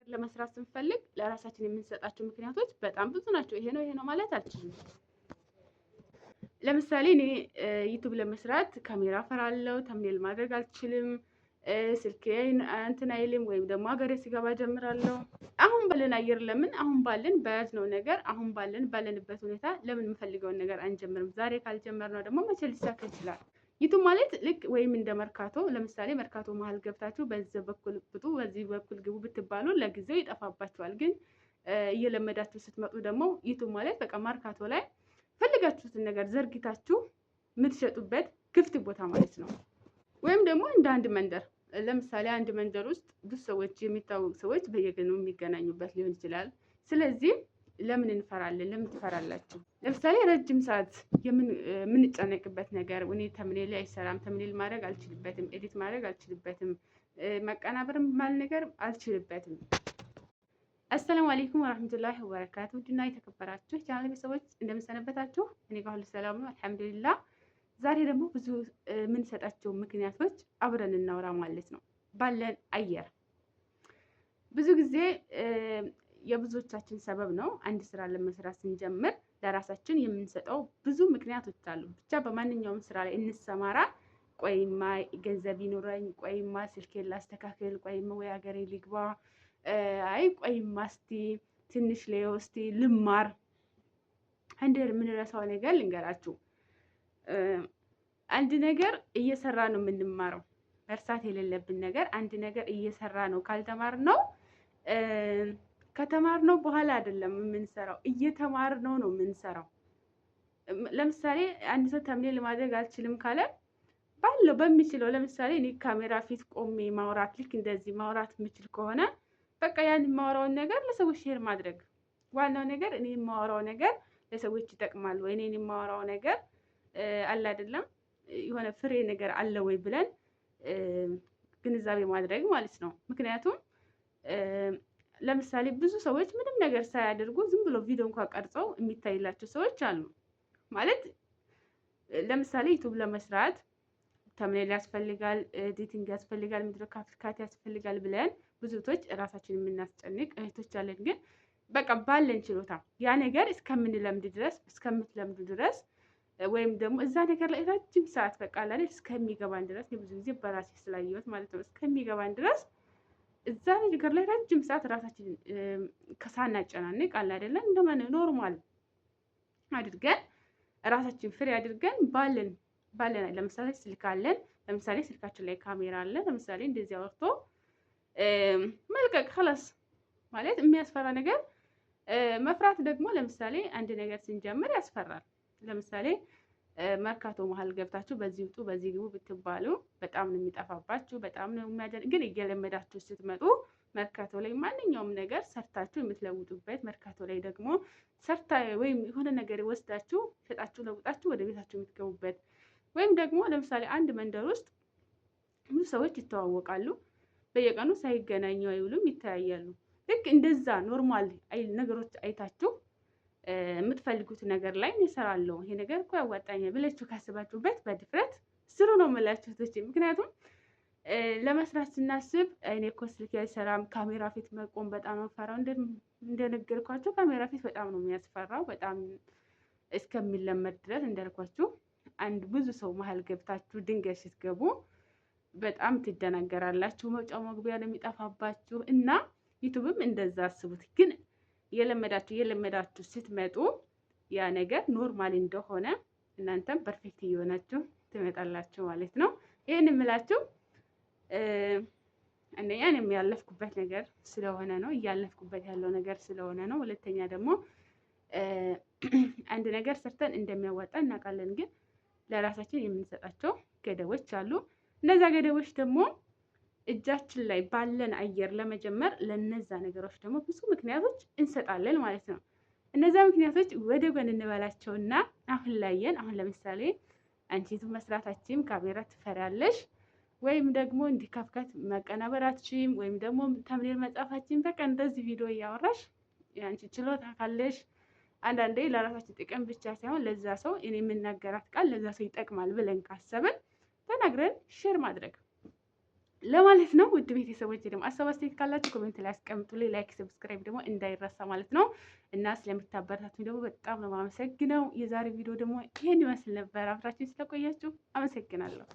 ለመስራት ስንፈልግ ለራሳችን የምንሰጣቸው ምክንያቶች በጣም ብዙ ናቸው። ይሄ ነው ይሄ ነው ማለት አልችልም። ለምሳሌ እኔ YouTube ለመስራት ካሜራ ፈራለሁ፣ thumbnail ማድረግ አልችልም፣ ስልኬ እንትን አይልም፣ ወይም ደግሞ ሀገሬ ሲገባ ጀምራለሁ። አሁን ባለን አየር ለምን አሁን ባለን በያዝነው ነገር አሁን ባለን ባለንበት ሁኔታ ለምን የምፈልገውን ነገር አንጀምርም? ዛሬ ካልጀመርነው ደግሞ መቼ ሊሳካ ይችላል? YouTube ማለት ልክ ወይም እንደ መርካቶ፣ ለምሳሌ መርካቶ መሀል ገብታችሁ በዚህ በኩል ብጡ በዚህ በኩል ግቡ ብትባሉ ለጊዜው ይጠፋባችኋል። ግን እየለመዳችሁ ስትመጡ ደግሞ YouTube ማለት በቃ መርካቶ ላይ ፈልጋችሁትን ነገር ዘርግታችሁ የምትሸጡበት ክፍት ቦታ ማለት ነው። ወይም ደግሞ እንደ አንድ መንደር፣ ለምሳሌ አንድ መንደር ውስጥ ብዙ ሰዎች፣ የሚታወቅ ሰዎች በየቀኑ የሚገናኙበት ሊሆን ይችላል። ስለዚህ ለምን እንፈራለን? ለምን ትፈራላችሁ? ለምሳሌ ረጅም ሰዓት የምንጨነቅበት ነገር እኔ thumbnail አይሰራም፣ thumbnail ማድረግ አልችልበትም፣ edit ማድረግ አልችልበትም፣ መቀናበር ማል ነገር አልችልበትም። السلام عليكم ورحمة الله وبركاته። ውድና የተከበራችሁ ቻናል ቤተሰቦች እንደምሰነበታችሁ፣ እኔ ጋር ሁሉ ሰላም ነው الحمد لله። ዛሬ ደግሞ ብዙ የምንሰጣቸው ምክንያቶች አብረን እናውራ ማለት ነው። ባለን አየር ብዙ ጊዜ የብዙዎቻችን ሰበብ ነው። አንድ ስራ ለመስራት ስንጀምር ለራሳችን የምንሰጠው ብዙ ምክንያቶች አሉ። ብቻ በማንኛውም ስራ ላይ እንሰማራ፣ ቆይማ ገንዘብ ይኑረኝ፣ ቆይማ ስልኬን ላስተካክል፣ ቆይማ ወይ ሀገሬ ልግባ፣ አይ ቆይማ እስቲ ትንሽ ልየው፣ እስቲ ልማር። አንድ የምንረሳው ነገር ልንገራችሁ። አንድ ነገር እየሰራ ነው የምንማረው። መርሳት የሌለብን ነገር አንድ ነገር እየሰራ ነው ካልተማርነው፣ ከተማርነው በኋላ አይደለም የምንሰራው፣ እየተማርነው ነው የምንሰራው። ለምሳሌ አንድ ሰው thumbnail ማድረግ አልችልም ካለ ባለው በሚችለው፣ ለምሳሌ እኔ ካሜራ ፊት ቆሜ ማውራት፣ ልክ እንደዚህ ማውራት የምችል ከሆነ በቃ ያን የማወራውን ነገር ለሰዎች share ማድረግ። ዋናው ነገር እኔ የማወራው ነገር ለሰዎች ይጠቅማል ወይ፣ እኔ የማወራው ነገር አለ አይደለም የሆነ ፍሬ ነገር አለ ወይ ብለን ግንዛቤ ማድረግ ማለት ነው። ምክንያቱም ለምሳሌ ብዙ ሰዎች ምንም ነገር ሳያደርጉ ዝም ብሎ ቪዲዮ እንኳን ቀርጸው የሚታይላቸው ሰዎች አሉ። ማለት ለምሳሌ YouTube ለመስራት thumbnail ያስፈልጋል፣ editing ያስፈልጋል፣ ምድረ CapCut ያስፈልጋል ብለን ብዙ እህቶች እራሳችን የምናስጨንቅ እህቶች አለን። ግን በቃ ባለን ችሎታ ያ ነገር እስከምንለምድ ድረስ፣ እስከምትለምዱ ድረስ፣ ወይም ደግሞ እዛ ነገር ላይ ረጅም ሰዓት በቃ አለ እስከሚገባን ድረስ፣ ብዙ ጊዜ በራሴ ስላየሁት ማለት ነው፣ እስከሚገባን ድረስ እዛ ነገር ላይ ረጅም ሰዓት ራሳችን ከሳናጨናንቅ አለ አይደለም እንደማን normal አድርገን ራሳችን free አድርገን ባለን ለምሳሌ ስልክ አለን፣ ለምሳሌ ስልካችን ላይ ካሜራ አለ፣ ለምሳሌ እንደዚህ አወርቶ መልቀቅ خلاص። ማለት የሚያስፈራ ነገር መፍራት ደግሞ ለምሳሌ አንድ ነገር ስንጀምር ያስፈራል። ለምሳሌ መርካቶ መሀል ገብታችሁ በዚህ ውጡ በዚህ ግቡ ብትባሉ በጣም ነው የሚጠፋባችሁ፣ በጣም ነው የሚያደን። ግን እየለመዳችሁ ስትመጡ መርካቶ ላይ ማንኛውም ነገር ሰርታችሁ የምትለውጡበት፣ መርካቶ ላይ ደግሞ ሰርታ ወይም የሆነ ነገር ወስዳችሁ ሸጣችሁ ለውጣችሁ ወደ ቤታችሁ የምትገቡበት፣ ወይም ደግሞ ለምሳሌ አንድ መንደር ውስጥ ብዙ ሰዎች ይተዋወቃሉ። በየቀኑ ሳይገናኙ አይውሉም፣ ይተያያሉ። ልክ እንደዛ normal ነገሮች አይታችሁ የምትፈልጉት ነገር ላይ እሰራለሁ፣ ይሄ ነገር እኮ ያዋጣኛል ብላችሁ ካስባችሁበት በድፍረት ስሩ ነው የምላችሁ እህቶቼ። ምክንያቱም ለመስራት ስናስብ እኔ እኮ ስልኬ አይሰራም፣ ካሜራ ፊት መቆም በጣም ነው የምፈራው። እንደነገርኳችሁ ካሜራ ፊት በጣም ነው የሚያስፈራው። በጣም እስከሚለመድ ድረስ እንዳልኳችሁ አንድ ብዙ ሰው መሀል ገብታችሁ ድንገት ስትገቡ በጣም ትደናገራላችሁ። መውጫው መግቢያ ነው የሚጠፋባችሁ እና YouTube ም እንደዛ አስቡት። ግን እየለመዳችሁ እየለመዳችሁ ስትመጡ ያ ነገር normal እንደሆነ እናንተም perfect እየሆናችሁ ትመጣላችሁ ማለት ነው። ይህን የምላችሁ አንደኛ እኔም ያለፍኩበት ነገር ስለሆነ ነው፣ እያለፍኩበት ያለው ነገር ስለሆነ ነው። ሁለተኛ ደግሞ አንድ ነገር ሰርተን እንደሚያዋጣ እናውቃለን። ግን ለራሳችን የምንሰጣቸው ገደቦች አሉ። እነዛ ገደቦች ደግሞ እጃችን ላይ ባለን አየር ለመጀመር ለነዛ ነገሮች ደግሞ ብዙ ምክንያቶች እንሰጣለን ማለት ነው። እነዛ ምክንያቶች ወደ ጎን እንበላቸውና አሁን ላየን አሁን ለምሳሌ አንቺ YouTube መስራታችን ካሜራ ትፈሪያለሽ፣ ወይም ደግሞ እንዲህ CapCut መቀናበር አትችይም፣ ወይም ደግሞ thumbnail መጻፋችን፣ በቃ እንደዚህ ቪዲዮ እያወራሽ አንቺ ችሎታ ካለሽ፣ አንዳንዴ ለራሳችን ጥቅም ብቻ ሳይሆን ለዛ ሰው እኔ የምናገራት ቃል ለዛ ሰው ይጠቅማል ብለን ካሰብን ተናግረን share ማድረግ። ለማለት ነው። ውድ ቤተሰቦች ደግሞ ሀሳብ አስተያየት ካላችሁ comment ላይ አስቀምጡልኝ። Like፣ subscribe ደግሞ እንዳይረሳ ማለት ነው። እና ስለምታበረታቱኝ ደግሞ በጣም ነው የማመሰግነው። የዛሬ ቪዲዮ ደግሞ ይህን ይመስል ነበር። አብራችሁን ስለቆያችሁ አመሰግናለሁ።